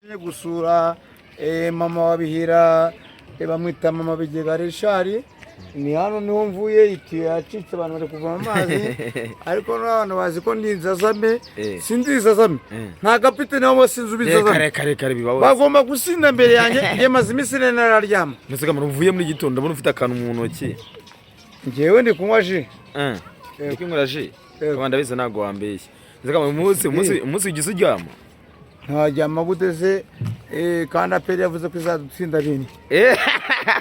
Gusura mama wa Bihira, bamwita mama Bigega Richard. Ni hano niho mvuye, itiyo yacitse, abantu bari kuvoma amazi, ariko n'abantu bazi ko ndi inzazame. Sindi inzazame. Nta kapitene wabo, sinzi ubinzazame. Kare kare kare, bibaho. Bagomba gusinda mbere yanjye. Njye maze iminsi 4 nararyama. Mbese kamara uvuye muri gitondo, ndabona ufite akantu mu ntoki. Njyewe ndi kunywa jus. Ndi kunywera jus. Yego. Kamara, ndabizi ntabwo wambeshye. Mbese kamara, umunsi ugize uryama? Ntaryama gute se, kandi APR yavuze ko izadutsinda 4?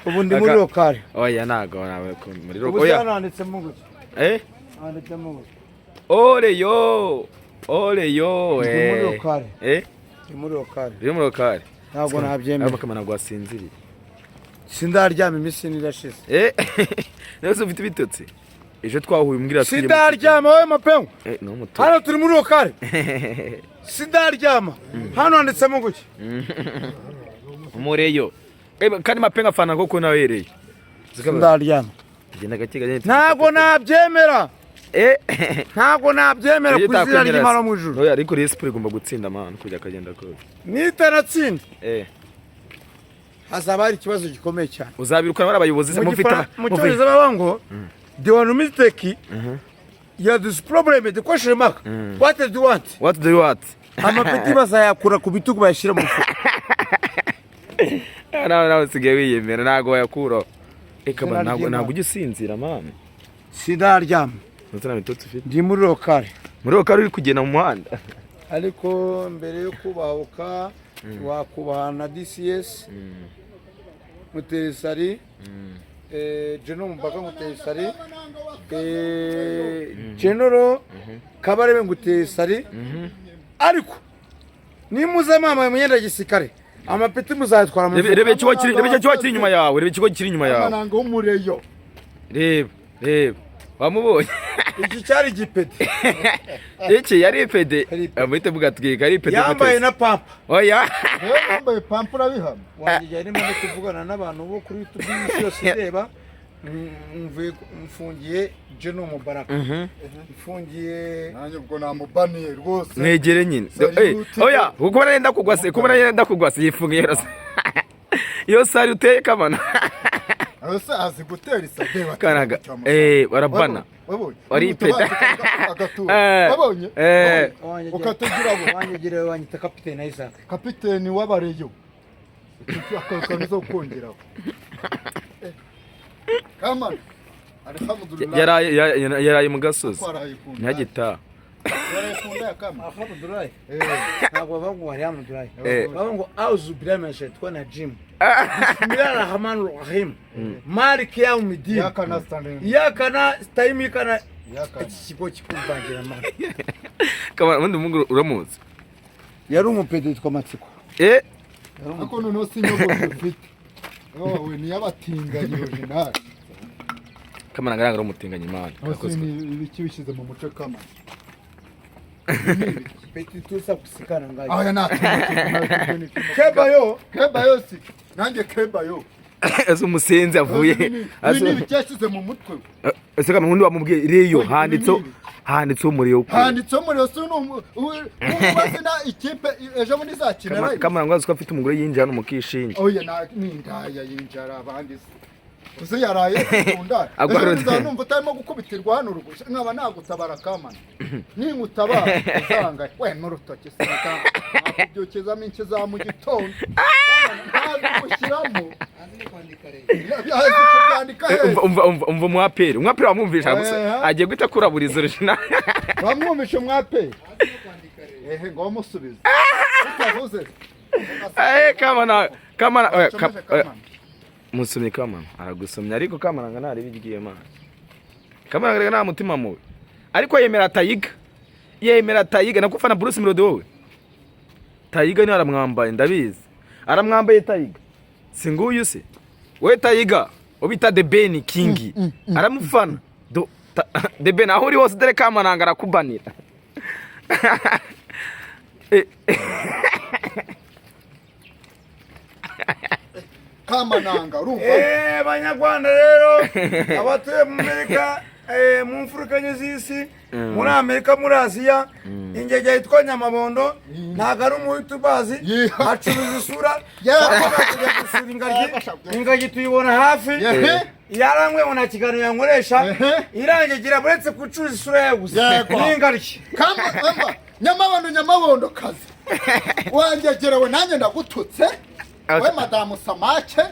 Ubu ndi muri local. Oya, ntabwo nawe muri Ubu oya. se hano handitsemo gutya? Eh? Handitsemo gutya. Oreyo oreyo. Ndi muri local. Eh? Ndi muri local. Uri muri local. Ntabwo nabyemera. Ariko kamara, ntabwo wasinziriye. Sindaryama, iminsi 4 irashize. Nawe se ufite ibitotsi? Ejo twahuye umbwira tujye mu Sindaryama wowe mapengu. Eh, ni umuto. Hano turi muri local, sindaryama. Hano handitsemo gutya. Umureyo. Kandi mapenga afana koko nawe yereyo. Sindaryama. Tugenda gake gake. Ntabwo nabyemera. Ntabwo nabyemera ku izina ry'Imana mu ijuru. Oya, ariko Rayon Sport igomba gutsinda man, kujya akagenda kose. Nitanatsinda, hazaba hari ikibazo gikomeye cyane. Uzabirukana bari abayobozi se Mu mufite mu Cyongereza bavuga ngo "The one mistake ya this problem, the question mark, what do you want?" What do you want? Amapeti bazayakura ku bitugu bayashyira mu mufuka. Nawe usigaye wiyemera, ntabwo wayakuraho. Reka Izina man, ntabwo ry'Imana. ntabwo ujya usinzira man. Sindaryama. Ndetse nta bitotsi ufite. Ndi muri local. Muri local, uri kugenda mu muhanda. Ariko mbere yo kubahuka, wakubaha na DCS Mutesari, General Mubaka Mutesari, General Kabarebe Ngutesari. Ariko nimuza mwambaye imyenda ya gisirikare, amapeti muzayatwara mu Reba, reba ikigo kiri, reba icyo kigo kiri inyuma yawe, reba ikigo kiri inyuma yawe. Amananga w'umureyo. Reba, reba, wamubonye? Iki cyari igipeti. Iki yari ipede. Yari ipede. Muhite mugatwika ari ipede. Yambaye Mutesi. na pampa. Oya. Rero yambaye pampa, urabihama. Wanjye yarimo no kuvugana n'abantu bo kuri YouTube y'isi yose ireba. Mvuye mfungiye General Mubaraka, mfungiye. Nanjye ubwo namubaniye rwose. Mwegere nyine. Salute. Oya, kuko narenda kugwa se, kuko narenda kugwa se, yifungiye yose iyo sari uteye kamana. Ese azi gutera isade? Kanaga barabana. Wabonye? Wari ipeda. Agatura. Wabonye? Ukatagira abo. Wanjye wanyita kapitene Isaac. Kapiteni w'abareyo, akantu zo kongeraho kamana, alhamdulillah. Yaraye yaraye mu gasozi. Twaraye ku nda. Ntihagitaha. Yaraye ku nda ya kamana. Alhamdulillah. Ntabwo bavuga ngo alhamdulillah. Bavuga ngo auzu billahi minash shaitani rajim, bismillahir rahmanir rahim, maliki yawmiddin. Yakana standing. Iyaka na stayim kana. Yakana. Iki kigo kikuvangira mana. Kamana, ubundi umuhungu uramuzi? Yari umupede witwa Matsiko. Ariko noneho si inyogosho ufite wowe, ni iy'abatinganyi original. Kamana ngaranga umutinganya imana. Hose ni ibiki bishyize mu muco, kamana? Peti tusa kusikana ngayo. Aya nta. Kebayo. Kebayo si nanjye kebayo. Ese umusenzi avuye? Ibi ni ibiki yashyize mu mutwe? Ese kamana, ubundi wamubwiye reyo? Oya, Handitseho ibi ni ibi. handitseho umuriro. Handitseho umuriro si n'umazina ikipe ejo bundi izakina live. Kamana ngo azi ko afite umugore, yinjiye hano mu kishinge. Oya, ni indaya yinjara abandi se. Uzi yaraye kunda. Agwa Ejo nzaba numva utarimo gukubitirwa hano ruguru, nkaba nagutabara kamana. Ningutabara usanga we n'urutoki sinata nakubyukizamo inki za mu gitondo. Ntazi gushyiramo. Azi kubyandika. Umva, umva, umva, umva umwaperi, umwaperi wamwumvisha gusa. Agiye guhita akuraburiza original. Bamwumvishe mwape. Ehe, ngo musubize. Utavuze. Kamana, kamana, oya, oya. Kamana. Musomye kamana, aragusomye, ariko kamana ngo ntarebe igiye mana. Kamana ngo nta mutima mubi, ariko yemera Tayiga, yemera Tayiga nakufana Bruce Melody. Wowe Tayiga ni aramwambaye, ndabizi aramwambaye Tayiga. Si nguyu se we Tayiga ubita The Ben King, aramufana. The Ben, aho uri hose, dore kamananga arakubanira. Kamananga urumva? Banyarwanda rero, abatuye mu Amerika, mu mfuruka enye z'isi. Muri Amerika, muri Aziya, ingege yitwa Nyamabondo ntabwo ari umuyutubazi, Yeah. acuruza isura. Yeah. Twagombaga kujya gusura ingagi, ingagi tuyibona hafi. Ehe. Yarangwe ngo nta kiganiro yankoresha. Ehe. Irangigira uretse gucuruza isura yayo gusa Yego. n'ingaryi. Kamba amba Nyamabondo, Nyamabondo kazi wangegerewe, nanjye ndagututse we madamu Samake.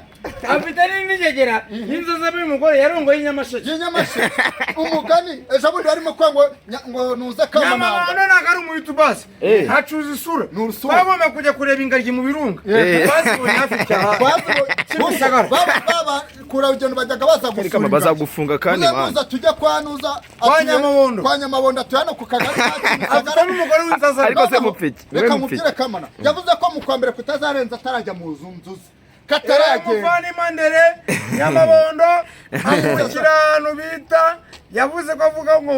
Afite n'ingegera y'inzoza y'umugore yarongoye Inyamasheke. Y'inyamasheke. Umugani ejo bundi barimo kuvuga ngo ngo nuze Kamananga. Nyamabondo ntabwo ari umuyutubazi, Eh. acuruza isura. Ni urusura. Twagomba kujya kureba ingagi mu birunga, Eh. bazibonye hafi cyane. Kimisagara. Bakura urugendo bajyaga baza gusura Kama ingagi. bazagufunga kandi Muze man. muza tujye kwa nuza Kwa atuye- Nyamabondo. Kwa Nyamabondo atuye hano ku kagari ka Kimisagara. Afite n'umugore w'inzaza. Ariko se Noneho, mupfiki, reka mwe mubwire mupfiki. Kamana yavuze ko mu kwa mbere kutazarenza atarajya mu nzu ze, kataragenda. Muvandimwe Andere Nyamabondo avukira ahantu bita, yavuze ko avuga ngo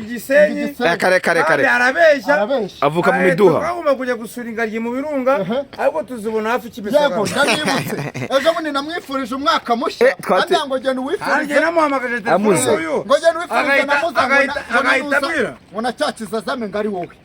Igisenyi. Igisenyi. Eh, kare kare kare. Kandi arabeshya. Arabeshya. Avuka mu miduha. Twagomba kujya gusura ingagi mu birunga, Ehe. ariko tuzibona hafi Yego. Kimisagara. Ndabibutse, ejo bundi namwifurije umwaka mushya. Eh, Ambwira ngo genda Hanjye uwifurize. namuhamagaje telefone Amuze. uyu Ngo genda uwifurize. Namuza ngo ngo agahita nanuza- ambwira ngo na cya kizazame ngo ari wowe.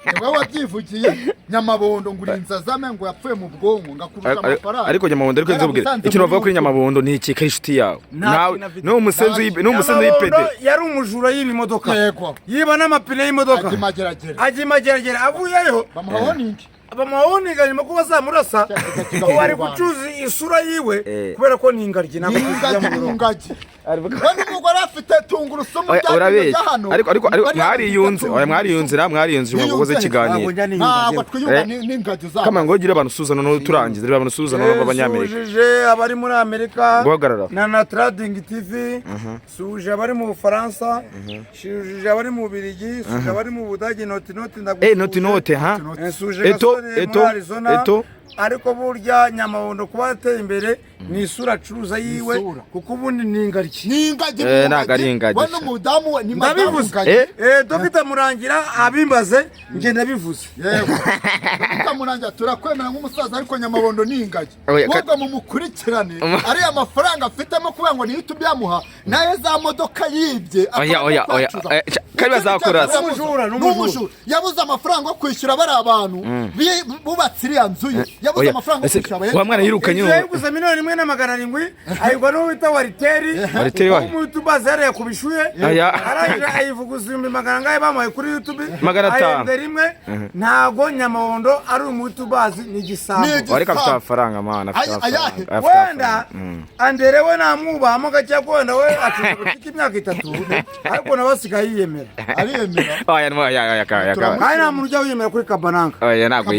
Ni wowe wabyivugiye Nyamabondo, ngo uri inzazame, ngo yapfuye mu bwonko, ngo akurusha amafaranga. Ariko Nyamabondo, ariko nzobwira Yaramusanze ikintu muri bavuga kuri YouTube. Nyamabondo ni iki? Kari inshuti yawe Nta nawe kintu afite. ni umusenzi ni umusenzi Nyamabondo w'ipede. yari umujura, yiba imodoka, Yego. yiba n'amapine y'imodoka. Ajya imageragere. Ajya imageragere, avuyeyo Bamuha warning. bamuhawuniga nyuma ko bazamurasa. Cya Ubu ari Rwanda. gucuruza isura yiwe Eh. kubera ko ni ingaryi, ntabwo Ni tujya ingagi mu ni birunga. ingagi. We n'umugore afite tungurusumu. Oya, Bya bintu urabeshya. bya hano. Ariko Bari bafite mwariyunze. Oya, tungurusumu. mwariyunze na mwariyunze mwakoze Niyunze. ikiganiro. Ntabwo njya niyunga Ntabwo njyewe. twiyunga Eh. n'ingagi zabo. Kama ngo ugire abantu usuhuza noneho turangize, reba abantu usuhuza noneho b'Abanyamerika. Sujije abari muri Amerika Guhagarara. na Trading TV, suje abari mu Bufaransa, sujije abari mu Bubiligi, suje abari mu Budage, noti noti ndagusuhuje. Eh, noti note ha. Suje Eto, Gasore eto, muri Arizona. eto. Ariko burya Nyamabondo kuba yateye imbere ni isura acuruza yiwe, Isura. kuko ubundi ni ingaryi. Ni ingagi. Eh, Mu ntabwo ari ingagi. We n'umudamu we ni madamu Ndabivuze. ngagi. Eh? Eh, Dr Murangira abimbaze, njye ndabivuze. Yego. Mukamurangira turakwemera nk'umusaza, ariko Nyamabondo ni ingagi. Oya, Wowe mumukurikirane, ariya mafaranga afitemo kubera ngo ni YouTube yamuha nayo za modoka yibye. Oya, oya, oya, eh, kari bazakurasa. N'umujura, Ni n'umujura. umujura. Yabuze amafaranga yo kwishyura bari abantu bubatse iriya nzu ye. Yabuze Oya, amafaranga yo ese kwishyura abayede. wa mwana yirukanye Inzu yayiguze 1,700,000, ayigwa n'uwo bita Wariteri. Wariteri wahe? W'umuyutubazi yariya ku bishuye. Aya. Arangije ayivuguza 400,000 bamuhaye kuri YouTube. 500. Ahembwe rimwe. Ntago Nyamabondo ari umuyutubazi, ni igisambo. Ni igisambo. Ariko afite amafaranga man, afite Ayahe? amafaranga, afite Wenda amafaranga. Andere we namwubahamo gake, ko wenda we acuruza butike imyaka 3, ariko nawe asigaye yiyemera. Ariyemera. Oya, oya, oya, oya, oya. Kandi nta muntu ujya wiyemera kuri Kabananga. Oya, ntabwo.